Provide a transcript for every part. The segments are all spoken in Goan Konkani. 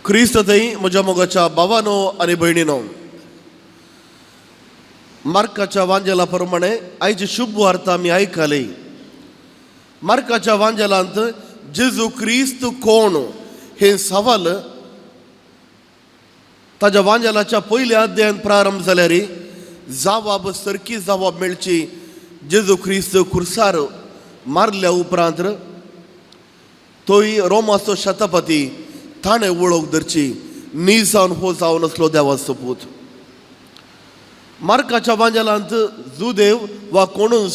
क्रिस्त थंय म्हज्या मोगाच्या भावानो आनी भयणीनो, मार्काच्या वांजेला प्रमाणे आयची शुभ वार्ता आमी आयकली. मार्काच्या वांजेलांत जेजू क्रिस्त कोण हें सवाल ताज्या वांजेलाच्या पयल्या अध्यायान प्रारंभ जाल्यार जावाब सरकी जावाब मेळची. जेजू क्रिस्त खुर्सार मारल्या उपरांत तोय रोमाचो शतपती ताणें वळख धरची नी जावन हो जावन आसलो देवाचो पूत. मार्काच्या वांजेलांत जुदेव वा कोणूच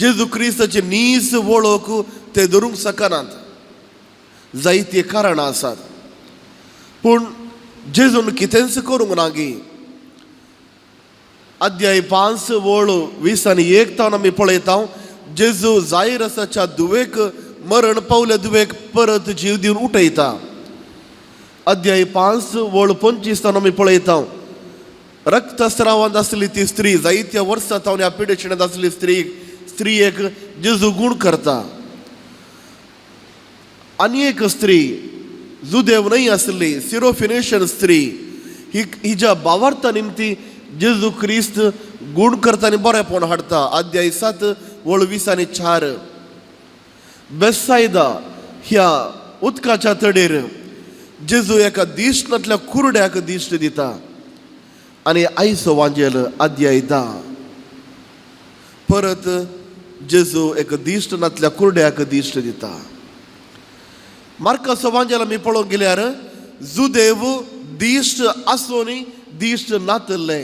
जेजू क्रिस्ताची नीज वळख ते धरूंक शकनात. जायतीं कारणां आसात, पूण जेजून कितेंच करूंक ना गी. अध्याय 5 वळ 20 आनी 1 तावन आमी पळयता, जेजू जायरसाच्या धुवेक, मरण पावल्या धुवेक परत जीव दिवन उठयता. अध्याय 5 वळ 25 तावन आमी पळयता, रक्तस्रावांत आसली ती स्त्री, जायत्या वर्सां तावन ह्या पिडेशिण्यांत आसली स्त्री, स्त्रियेक जेजू गूण करता. आनी एक स्त्री जुदेव न्हय आसली, सिरोफिनेशन स्त्री, ही हिज्या भावार्था निमती जेजू क्रिस्त गूण करता आनी बरेपण हाडटा. अध्याय 7 वळ 20 आनी 4. बेसायदा ह्या उदकाच्या तडेर जेजू एका दिश्टांतल्या कुरड्याक दिश्ट दिता. आनी आयचो वांजेल अध्याय 10, परत जेजू एक दिश्ट नातल्या कुरड्याक दिश्ट दिता. मार्काचो वांजेल आमी पळोवंक गेल्यार जुदेव दिश्ट आसूनय दिश्ट नातल्ले,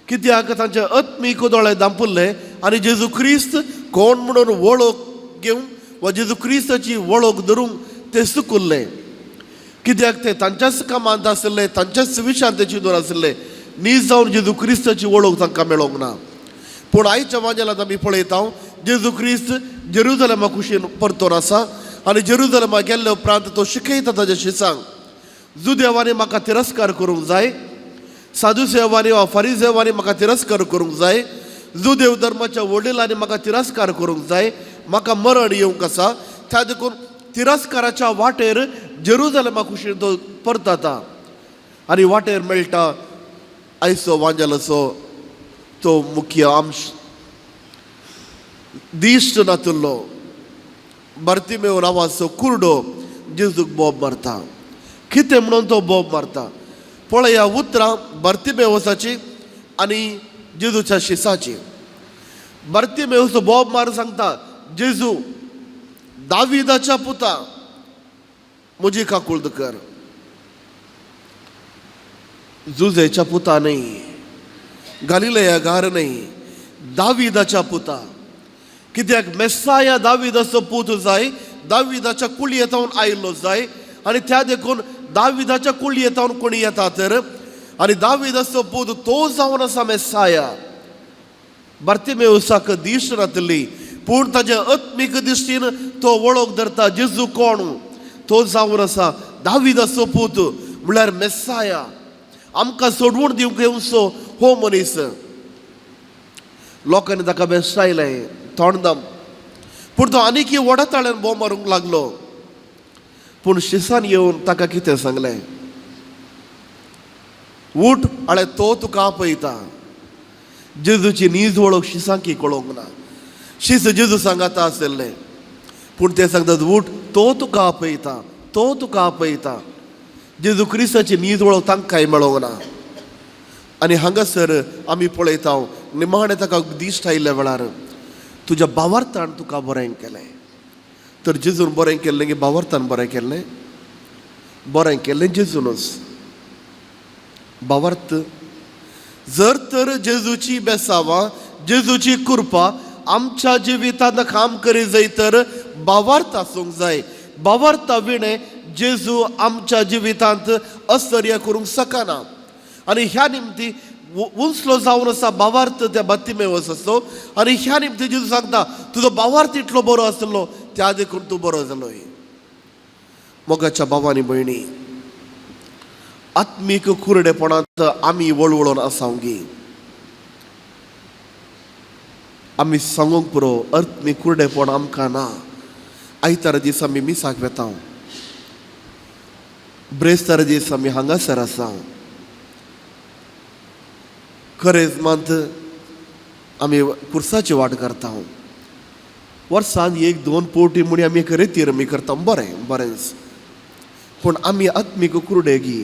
कित्याक तांचे आत्मीक दोळे दांपुल्ले आनी जेजू क्रिस्त कोण म्हणून वळख घेवन वा जेजू क्रिस्ताची वळख धरूंक ते चुकुल्ले, कित्याक ते तांच्याच कामांत आशिल्ले, तांच्याच विशांत ते चिंतून आशिल्ले. नीज जावन जेजू क्रिस्ताची वळख तांकां मेळोंक ना. पूण आयच्या वांजेलांत आमी पळयता, जेजू क्रिस्त जेरुजलेमा कुशीन परतून आसा आनी जेरुजलेमा गेल्ले उपरांत तो शिकयता ताज्या शिसांक, जुदेवांनी म्हाका तिरस्कार करूंक जाय, साधुसेवांनी वा फारिजेवांनी म्हाका तिरस्कार करूंक जाय, जुदेव धर्माच्या वडिलांनी म्हाका तिरस्कार करूंक जाय, म्हाका मरण येवंक आसा. त्या देखून तिरस्काराच्या वाटेर जेरुजलेमा कुशीन तो परतता आनी वाटेर मेळटा आयचो वांजेलाचो तो मुख्य अंश, दिश्ट नातुल्लो बार्तिमेव नांवाचो कुरडो जेजूक बोब मारता. कितें म्हणून तो बोब मारता? पळया उतरां बार्तिमेवसाची आनी जेजूच्या शिसाची. बार्तिमेवसो बोब मार सांगता, जेजू दाविदाच्या पुता, म्हजी काकुळद कर. जुजेच्या पुता न्हय, गालिलया गार न्हय, दाविदाच्या पुता. कित्याक मेस्साया दाविदाचो पूत जाय, दाविदाच्या कुळयेतावन आयिल्लो जाय. आनी त्या देखून दाविदाच्या कुळयेतावन कोणी येता तर आनी दाविदाचो पूत तो जावन आसा मेस्साया. बार्तिमेवसाक दिश्ट नातली, पूण ताज्या आत्मीक दिश्टीन तो वळख धरता जेजू कोण, तो जावन आसा दाविदाचो पूत, म्हणल्यार मेस्साया, आमकां सोडवून दिवंक येवचो हो मनीस. लोकांनी ताका बेस्टायलें, तोंडदम, पूण तो आनीक व्हडा ताळ्यान बोम मारूंक लागलो. पूण शिसान येवन ताका कितें सांगलें? उठ आळे, तो तुका आपयता. जेजूची नीज वळख शिसांकी कळोवंक ना. शीस जेजू सांगाता आशिल्ले, पूण ते सांगतात, उठ, तो तुका आपयता, तो तुका आपयता. जेजू क्रिस्ताची नीज वळख तांकांय मेळोवंक ना. आनी हांगासर आमी पळयता, निमाणें ताका दिश्ट आयिल्ल्या वेळार तुज्या भावार्थान तुका बरें केलें. तर जेजून बरें केल्लें की भावार्थान बरें केल्लें? बरें केल्लें जेजूनच. भावार्थ जर तर जेजूची बेसावां, जेजूची कृपा आमच्या जिवितांत काम करी जाय तर भावार्थ आसूंक जाय. भावार्था विणें जेजू आमच्या जिवितांत असर्य करूंक शकना. आनी ह्या निमती उंचलो जावन आसा भावार्थ त्या बार्तिमेवस आसलो. आनी ह्या निमती जेजू सांगता, तुजो भावार्थ इतलो बरो आसलो, त्या देखून तूं बरो जालो. मोगाच्या भावानी भयणी, आत्मीक कुरडेपणांत आमी वळवळून आसावंगी? आमी सांगूंक पुरो, आत्मीक कुरडेपण आमकां ना. आयतारा दीस आमी मिसाक वेता. ब्रेस्तार दीस आमी हांगासर आसा. करेजमांत आमी कुर्साची वाट करता. वर्सान एक दोन पोटी म्हणी आमी एक रेतीर आमी करता, बरें बरेंच. पूण आमी आत्मीक कुरडे गी.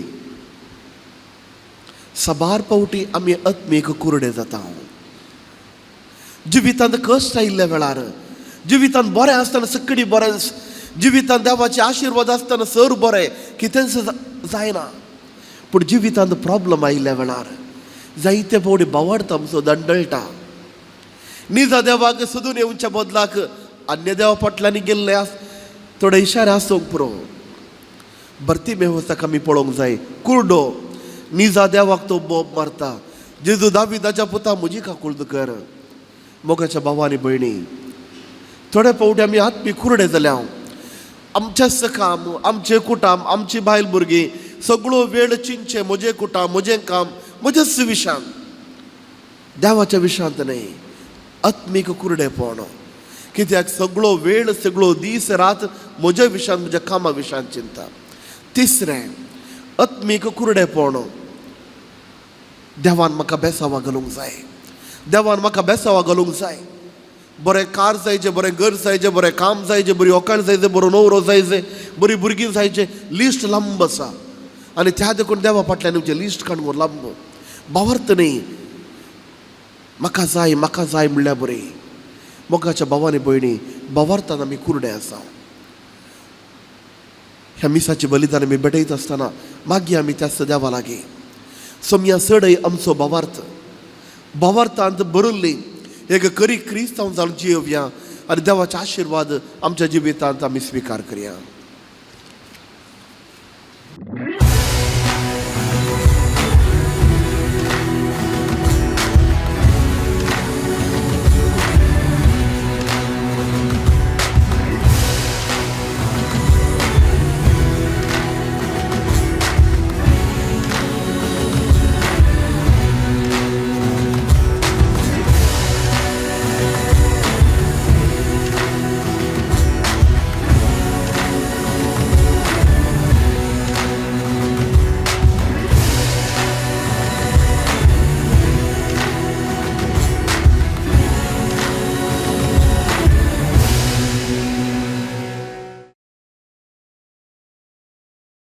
साबार पावटी आमी आत्मीक कुरडे जाता. जिवितांत कश्ट आयिल्ल्या वेळार, जिवितांत बरें आसतना सकडी बरेंच, जिवितांत देवाचे आशिर्वाद आसतना सर बरें कितेंच जायना. पूण जिवितांत प्रॉब्लम आयिल्ल्या वेळार जायते फावटी बावडता आमचो, दंडळटा. निजा देवाक सोदून येवच्या बदलाक अन्य देवा फाटल्यान गेल्ले आस थोडे इशारे आसूंक पुरो. भरती मेहोसाक आमी पळोवंक जाय. कुर्डो निजा देवाक तो बोब मारता, जेजू दाविदाच्या पुता म्हजी काकुळद कर. मोगाच्या भावा आनी भयणी, थोडे फावटी आमी आत्मी कुरडे जाल्या. आमचेंच काम, आमचें कुटाम, आमची बायल भुरगीं, सगळो वेळ चिंतचें म्हजें कुटाम, म्हजें काम, म्हजेच विशांत, देवाच्या विशांत न्हय. आत्मीक कुरडेपण कित्याक सगळो वेळ, सगळो दीस रात म्हज्या विशांत, म्हज्या कामा विशांत चिंता. तिसरें आत्मीक कुरडेपण, देवान म्हाका बेसावा घालूंक जाय, देवान म्हाका बेसावा घालूंक जाय. बरें कार जायचें, बरें घर जायचें, बरें काम जायचें, बरी व्हंकल जायचें, बरो न्हवरो जायचें, बरी भुरगीं जायचें. लिस्ट लांब आसा आनी त्या देखून देवा फाटल्यान येवचें लिस्ट काडून लांब. भावार्थ न्ही, म्हाका जाय, म्हाका जाय म्हणल्यार बरें. मोगाच्या भावानी भयणी, भावार्थान आमी कुरडे आसा. ह्या मिसाची बलिदान आमी भेटयत आसतना मागीर आमी त्याच देवा लागीं सोमया चडय आमचो भावार्थ, भावार्थांत भरिल्ली एक खरी क्रिस्तांव जावन जियोवया आनी देवाचे आशिर्वाद आमच्या जिवितांत आमी स्विकार करया.